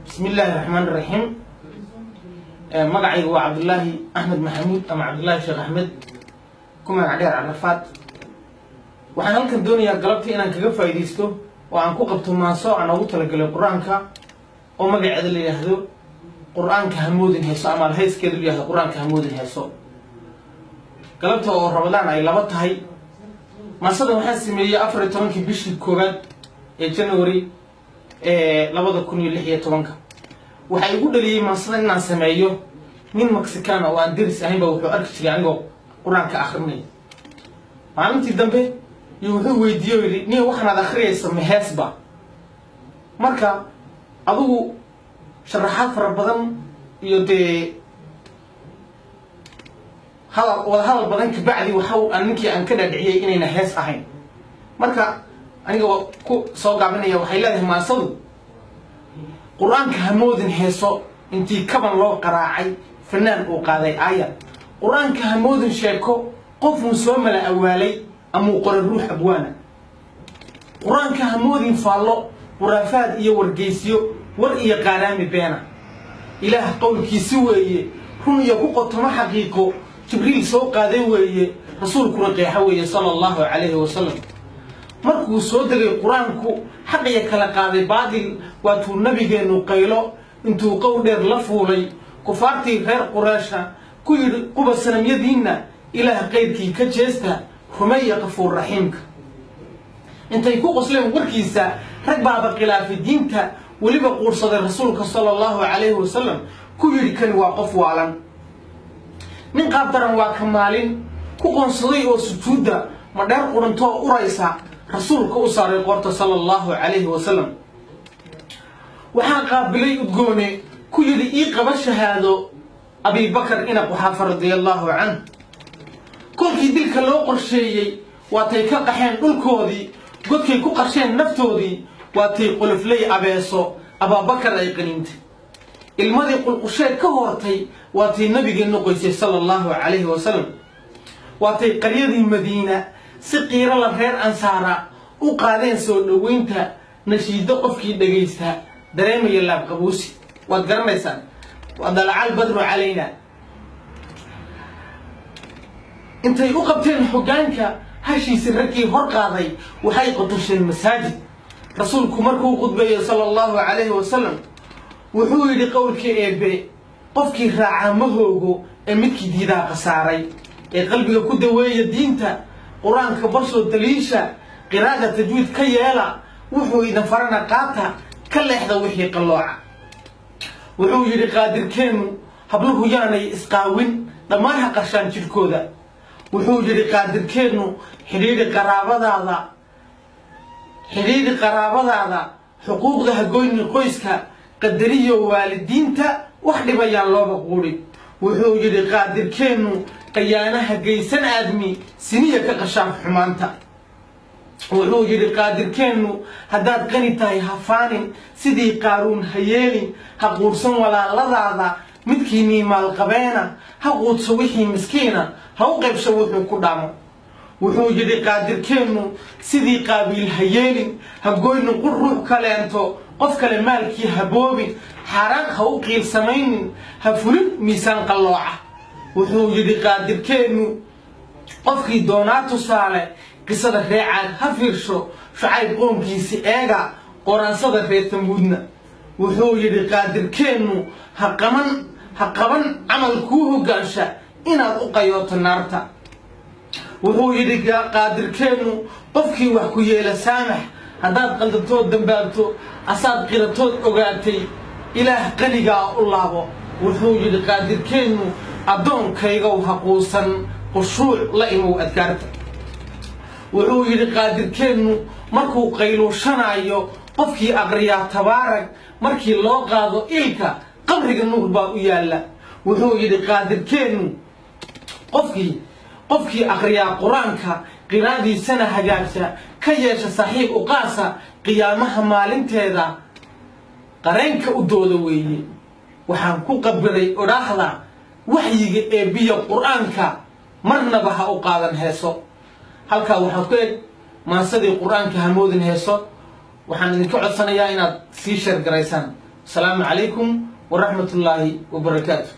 Bismi illaahi raxmaan raxiim. Magacaygu waa Cabdullaahi Axmed Maxamuud ama Cabdullaahi Sheekh Axmed, ku magac dheer Carafaad. Waxaan halkan doonayaa galabtii inaan kaga faa'iidaysto oo aan ku qabto maanso aan ugu talagalay Qur-aanka, oo magaceeda la yidhaahdo "Qur-aanka Hamoodin Heeso", ama alhayskeeda la yihahdo "Qur-aanka Hamoodin Heeso". Galabta oo Ramadaan ay 2 tahay, maansada waxaan sameeyey 14-kii bishii koowaad ee January ee 2016-ka. Waxaa igu dhaliyey maansada inaan sameeyo nin Mexicana oo aan deris ahayn ba wuxuu arki jiray anigoo Qur-aanka akrinaya. Maalintii dambe iyo wuxuu weydiiye o yidhi: "Nin, waxaanaad akhriyaysa ma heesba?" Marka adigu sharaxaad fara badan iyo dee hadal wada hadal badan kabacdi, waxa aan ninkii aan ka dhaadhiciyey inayna hees ahayn. Marka aniga waa ku soo gaabinaya. Waxay leedahay maansadu: Qur-aanka hamoodin heeso intii kaban loo qaraacay, fanaan uu qaaday aaya. Qur-aanka hamoodin sheeko qofuu soo mala awaalay amuu qoray ruux abwaana. Qur-aanka hamoodin faallo, khuraafaad iyo wargeysyo, war iyo qaaraami beena. Ilaah qowlkiisi weeye, run iyo ku qotomo xaqiiqo, Jibriil soo qaaday weeye, Rasuulkuna qeexo weeye, sala allahu calayhi wasalam. Markuu soo degay Qur-aanku, xaqiya kala qaaday baadil, waatuu Nabigeennu qaylo intuu qow dheer la fuulay, kufaartii reer Qureesha ku yidhi: "Quba sanamyadiinna, Ilaah qayrkii ka jeesta, rumeeya Qafuur Raxiimka." Intay ku qosleen warkiisa, rag baaba khilaafay diinta, weliba quursaday Rasuulka sala allahu calayhi wasalam, ku yidhi: "Kani waa qof waalan." Nin qaab daran waa ka maalin ku qoonsaday oo sujuudda madheer qurantoo uraysa Rasuulka u saaray qoorta, sala allahu calayhi wasalam. Waxaa qaabilay udgoone, ku yidhi: "Ii qaba shahaado", Abibakar ina Quxaafa radia allaahu canh. Kolkii dilka loo qorsheeyey, waatay ka qaxeen dhulkoodii, godkay ku qasheen naftoodii, waatay qolofley abeeso Abaabakar ay qaniintay. Ilmadii qulqushee ka hortay, waatay Nabigeennu qoysay, sala allahu calayhi wasalam. Waatay qaryadii Madiina si qiiro la reer Ansaara u qaadeen soo dhoweynta, nashiido qofkii dhegaysta dareemaya laabqabuusi. Waad garanaysaan waa dalacal badru calayna. Intay u qabteen hoggaanka hashiisi, raggii hor qaaday waxay qotosheen masaajid. Rasuulku markuu khudbeeyey, sala allahu calayhi wasalam, wuxuu yidhi: "Qowlkii Eebbe qofkii raacaa ma hoogo, ee midkii diidaa khasaaray. Ee qalbiga ku daweeya diinta, Qur-aanka barsoo daliisha, qiraa'ada tajwiid ka yeela, wuxuu idin farana qaata, ka leexda wixii qallooca." Wuxuu yidhi Qaadirkeennu: "Habluhu yaanay isqaawin, dhammaan ha qarshaan jidhkooda." Wuxuu yidhi Qaadirkeennu: "Xidhiidhi qaraabadaada, xidhiidhi qaraabadaada, xuquuqda ha goyni, qoyska qadariyo, waalidiinta wax dhibayaan looba quudhin." Wuxuu yidhi Qaadirkeennu: "Qayaanaha geysan aadmi, siniya ka qashaan xumaanta." Wuxuu yidhi Qaadirkeennu: "Haddaad qani tahay ha faanin, sidii Qaaruun ha yeelin, ha quursan walaaladaada. Midkiinii maalqabeena ha quudso wixii miskiina, ha u qaybsho wuxuu ku dhaamo." Wuxuu yidhi Qaadirkeennu: "Sidii Qaabiil ha yeelin, ha goynin qur ruux kaleento, qof kale maalkii ha boobin, xaaraan ha u qiilsamaynin, ha fulin miisaan qallooca." Wuxuu yidhi Qaadirkeennu: "Qofkii doonaa tusaale qisada reecaad ha fiirsho, Shucayb qoomkiisi eega, qoraansada reer Tamuudna." Wuxuu yidhi Qaadirkeennu: "Ha qaban, ha qaban camal kuu hoggaansha inaad u qayooto naarta." Wuxuu yidhi Qaadirkeennu: "Qofkii wax ku yeela saamax, haddaad qaldantood dambaabto, asaad qiratood ogaatay, Ilaah qanigaa u laabo." Wuxuu yidhi Qaadirkeennu: "Addoonkaygow ha quusan, khushuuc la imow adkaarta." Wuxuu yidhi Qaadirkeennu: "Markuu qayluushanaayo qofkii aqriyaa Tabaarag, markii loo qaado ilka qabriga, nuur baa u yaalla." Wuxuu yidhi Qaadirkeennu: Qofkii aqriyaa Qur-aanka, qiraadiisana hagaagsa, ka yeesha saaxiib uqaasa, qiyaamaha maalinteeda qareenka u dooda weeye." Waxaan ku qabiray odhaahda waxyiga eebbiya: Qur-aanka marnaba ha u qaadan heeso. Halkaa waxaad ku eg maansadii "Qur-aanka Hamoodin Heeso". Waxaan idinka codsanayaa inaad sii share garaysaan. Asalaamu calaykum waraxmat ullaahi wabarakaatu.